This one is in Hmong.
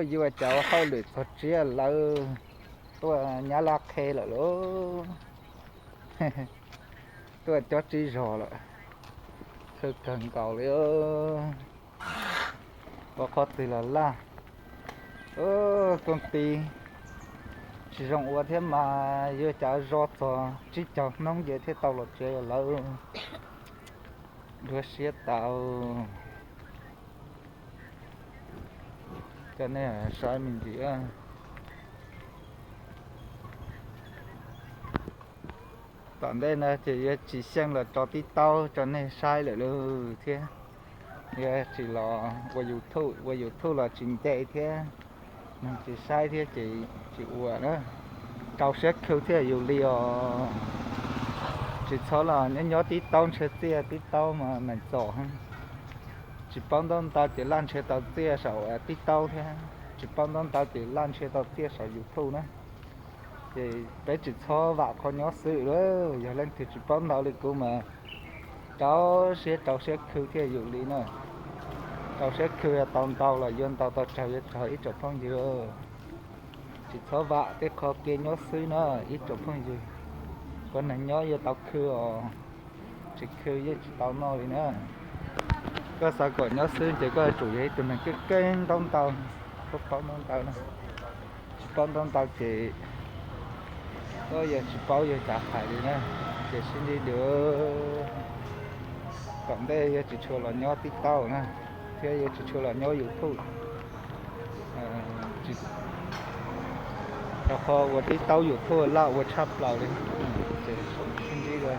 Yuav cov hauj lwm txog tsiab lawv tuaj nyab laj qhe lawm lauj. Tuaj cob tsib zog lawm, khwv kawg nkaus li. Ua qhov twg los laj. Koom tij tsis zoo ua thiab mas yuav cas zov txog tsib caug hnub ces thiaj tau los tsev lawm. Dua siab tau. Coj nej saib me ntsis. Tom ntej no ces yuav tsis xyeej los tso tib taub rau nej saib lawm lauj thiab. Yuav tsis los ua YouTube, ua YouTube los tsis nce thiab, neeg tsis saib thiab ces tsis ua na. Rau siab khwv thiaj yus li os. Tsis txhob los nyob nyob tib taub ntshe txiaj tib taub mas meem txom heev. Tsis paub ntaub ntawv ces laj ntshe tau txiaj saum tib taub thiab, tsis paub ntaub ntawv ces laj ntshe tau txiaj saum YouTube na. Ces peb tsis txhob vam qhov nyob xwb lauj. Yog leej twg tsis paub ntau li kuv mas rau siab rau siab khwv thiaj yus li na. Rau siab khwv tau ntau los yuav ntau, tau tsawg yuav tsawg ib tsoom phooj ywg. Tsis txhob vam tej qhov kev nyob xwb na ib tsoom phooj ywg. Koj neeg nyob yuav tau khwv os, tsis khwv yeej tsis tau noj li na. Koj xav kom nyob xwb ces koj yuav tsum yog ib tug neeg keej keej ntaub ntawv, paub paub ntaub ntawv na. Tsis paub ntaub ntawv ces koj yog tsis paub yog cas hais li na. Ces sib ntsib dua, tom ntej yuav tsis tshua los nyob tib taub na, thiab yuav tsis tshua los nyob YouTube. Rau qhov ua tib taub YouTube laj ua tshaj plaws li. Ces sib ntsib dua.